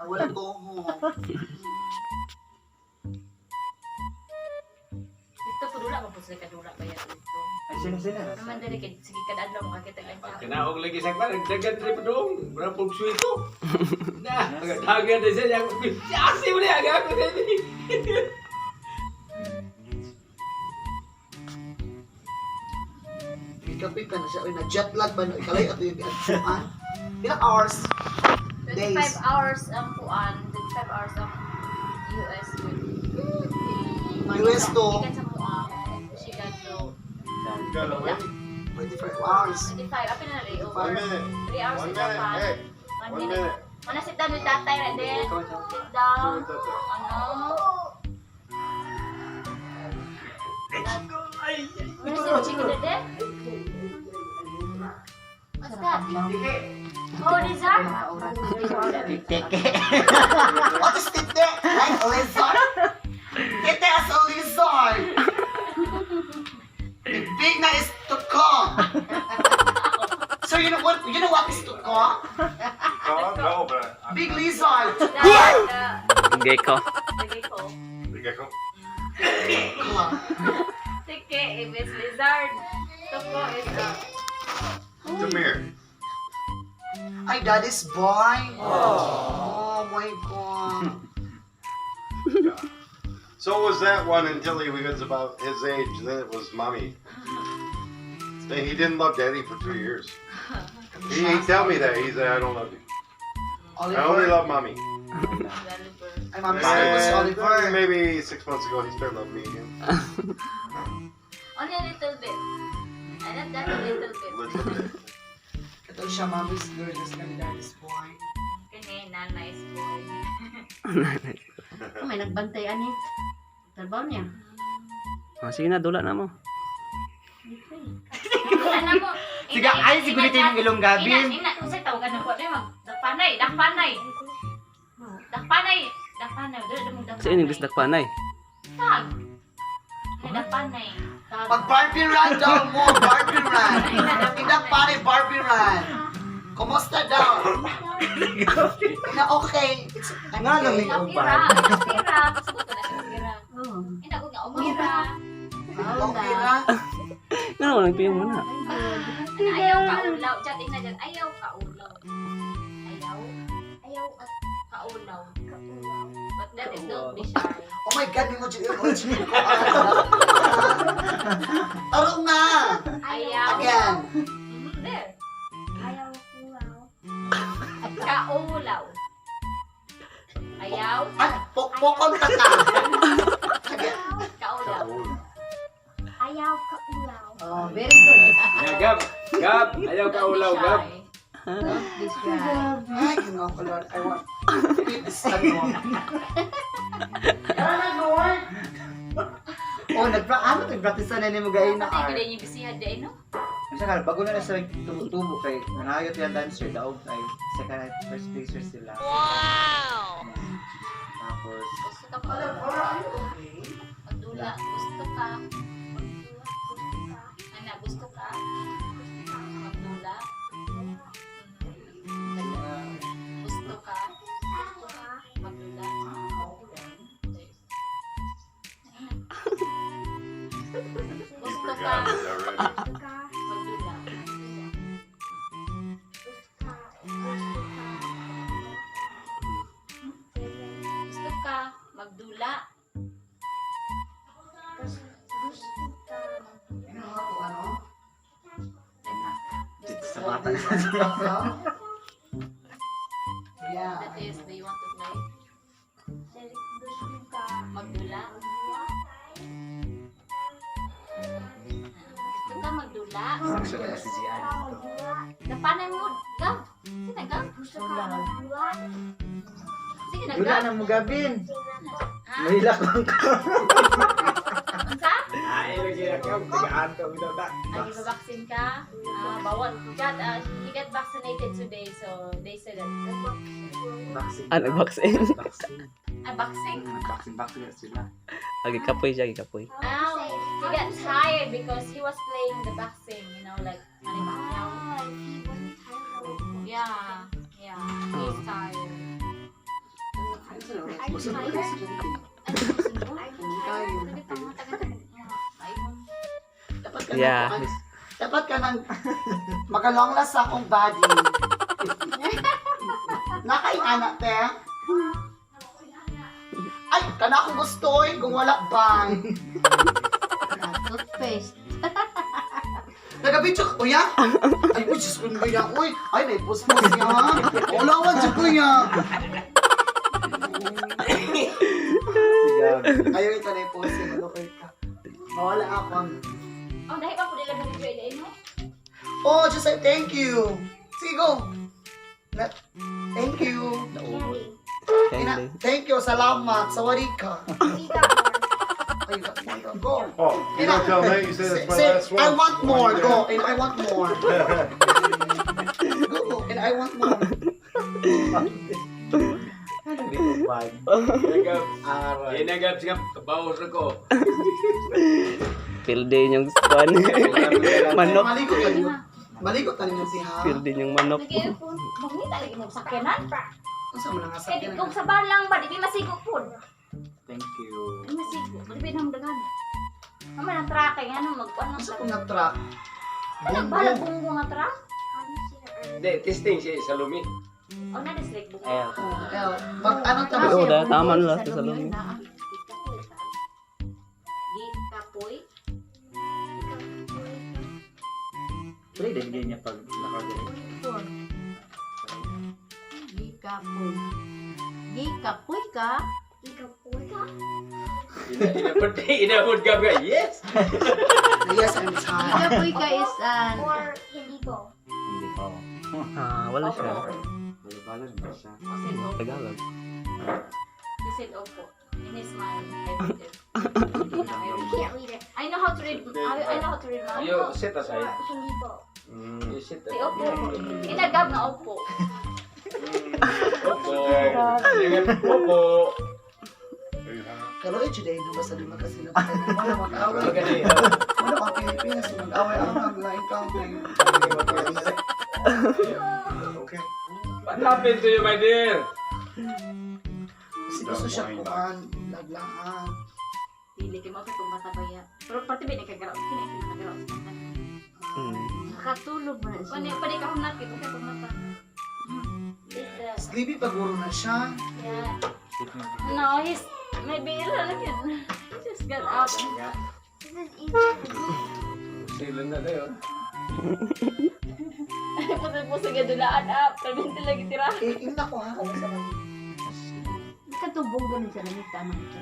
I wanna go home. Dito po dula, mapusay ka dula ba yan dito? Ay, sino sino? Naman dali kay sige kada adlaw makakita ka tao. Kanaog lagi sa kwan, nagdagan trip dong. Berapa suito? Nah, dagan na siya. Yang asi mo niya, ako sa ini. Ikapoy ka na siya. Uy, na jet lag ba no? Ikalay ato yung giadtuan. Ilang hours? 25 Days. Hours ang kuan, 25 hours ang US with US to? Gikan sa Mua. She got to Gotta wait. 25 hours. 25 apil na lang over. One minute. 3 hours One in minute. Japan. Hey, 1 one minute. minute. Wanna sit down with tatay right there? Sit down. Ano? Wanna sit chicken there? What's that? Oh, lizard? Teke. What is tite? Like a lizard? Tite as a lizard. The big na is to come. So you know what? You know what is to come? Oh, no, but Big lizard. Gecko. The gecko. The gecko. Tike, if it's lizard, toko is a. Come here. Ay, daddy's boy. Oh my God. So was that one until he was about his age. Then it was mommy. Then he didn't love daddy for 2 years. He tell me that. He said, "I don't love you. I only Oliver. love mommy." Oliver. Ay, mommy's name was And Oliver. then maybe 6 months ago, he started loving me again. Only a little bit. And not that a little bit. Little bit. Kato siya, mommy's girl. Just kami daddy's boy. Kani, nanay's boy. Oh, may nagbantay ani. Trabaho niya. Oh, sige na, dula na mo. Ano mo? Sige, ay, siguro ito yung ilong Ina, Gavin. ina, unsay tawagan na po na mag dakpanay, dakpanay. Dakpanay, dakpanay, dili mo dakpanay. Sa English, dakpanay. Tag. Ina dakpanay. Tag. Pag Barbie run daw mo, Barbie run. Hindi pare Barbie run. Kumusta daw? Na okay. It's, I'm Nga lang okay. yung Kapira, uban. kapira. Sagot ko na siya kapira. Oo. Ina ko nga umira. Okay ra. Nga naman, nagpiyong mo na. Ana ayaw kaulaw. Chat ina dyan. Ayaw kaulaw. Ayaw. Ayaw kaulaw. But that is don't be shy. Oh my God, may mo dyan yung original ko. Taro nga. Ayaw. Again. There. Kaulaw. Ayaw. Ay, pokpokon ta ka. Again. Kaulaw. Ayaw kaulaw. Oh, very good. Yeah, Gab, Gab, ayaw ka Don't be ulaw, Gab. shy. Don't be shy. Ay, ginoo ko, Lord. I want quit this ano. Tara na, Lord. Oh, nagpra ano nagpractice na nimo gay na Patay ko R. din yung bisihan din, no? Kasi ka bago na na sa tumutubo kay nanayot yung dancer daog ay second at first placer sila. Wow. Tapos Gusto ka pa. Oliver, are you okay? Magdula. Gusto ka. Ana, gusto ka? Magdula. Gusto ka? Magdula. Gusto ka? Forgot it already. Magdula. Gusto ka? Magdula. You know how to ano? dito sa bata. Yeah. That is, do you want to play? Magdula. Gusto ka magdula? Actually na si Gian dito. Napanay mo, Gab. Sige na, Gab. Sige na, Dula Gab. na mo Gavin. Ha? Mahilak lang ka. Unsa? Ay, lagi na Gab, tagaan ka bitaw ta. Ay, vaccine ka? Ah, bawal. Got, he got vaccinated today, so they said that. Vaccine. Ah, nag-vaccine. Vaccine. Ah, vaccine. Vaccine vaccine na sila. Ah, gikapoy siya, gikapoy. Ah, he got tired because he was playing the boxing, like Manny Pacquiao. Yeah, he's tired. Busog ko sa Ay, gusto mo? Kayo. Ay, Dapat ka Yeah. nang, dapat ka nang magalong las sa akong body. Nakay anak te. Ay, kana akong gusto eh, kung wala bang. Toothpaste. Nagabidyo ka, kuya? Ay, uy, Diyos ko kuya. Uy, ay, may puspos niya. Ulawan siya, kuya. Ayaw ito na yung post niya. Malukay ka. Mawala ako ang... Oh, dahil pa po nila video ilay no? Oh, just say thank you. Sige, go. Na, thank you. Naubod. Ina, Candy. thank you. Salamat. Sawari ka. We got more. Ay, you got more. Go. Oh, you don't tell me. You say that's my Say, last one. I want more. You Go. And I want more. Go. And I want more. Dito bag. Inagab. Aray. Inagab siya kabaw sa ko. Feel din yung span. Manok. Maligo ka niyo. Maligo ka niyo siya. Feel din yung manok. Nag-earphone. Mangita lagi mo sakyanan. Unsa man ang Kaya sakyan? kung sa balang ba, di ba masigo po. Thank you. Di masigo. Di ba nang dagan. Mama ng truck kay ano magkuan ng Unsa kung nag-truck? Ano balag bunggo nga truck? How do you say the earth? Hindi, testing siya sa lumi. Oh, na dislike bunggo. Ayan. Eh, Mag ano ta Oo, da, tama na lang sa lumi. Gikapoy. Pwede din niya pag naka-order. Four. Gikapoy. Gikapoy ka? Ikapoy ka? Ina ina ina gab ka. Yes. Yes, I'm tired. Gikapoy ka is an... Or hindi ko. Hindi pa. Ah, wala siya. Balo-balo naman siya. O said opo. Tagalog. He said opo. In his mind, I read it. You can't read it. I know how to read. I know how to read. Ma'am. You sit aside. Or hindi ko. You sit Si opo. Inagab nga opo. Opo. Opo. Are you hot? Pero eh, today, di ba sa lima kasi na wala mag-away. Magani. Wala pang Pilipinas, mag-away ang ang laing country. Okay. What happened to you, my dear? Kasi gusto siya kuan, laglaan. Dili kay mo kung matabaya. Pero parte ba nagkagaraw kini nagkagaraw sa mata. Nakatulog man na Pani siya. pani ka hunat kay kung mata. Sleepy paguro na siya. Yeah. No, he's maybe look at he just got up. This is easy for me. Sila na tayo. Puso-puso nga dulaan up. Kalbinte lagi tira. Eh, ingna ko ha, kung sa man. Nakatubong ganun sa lamig. Tama na siya.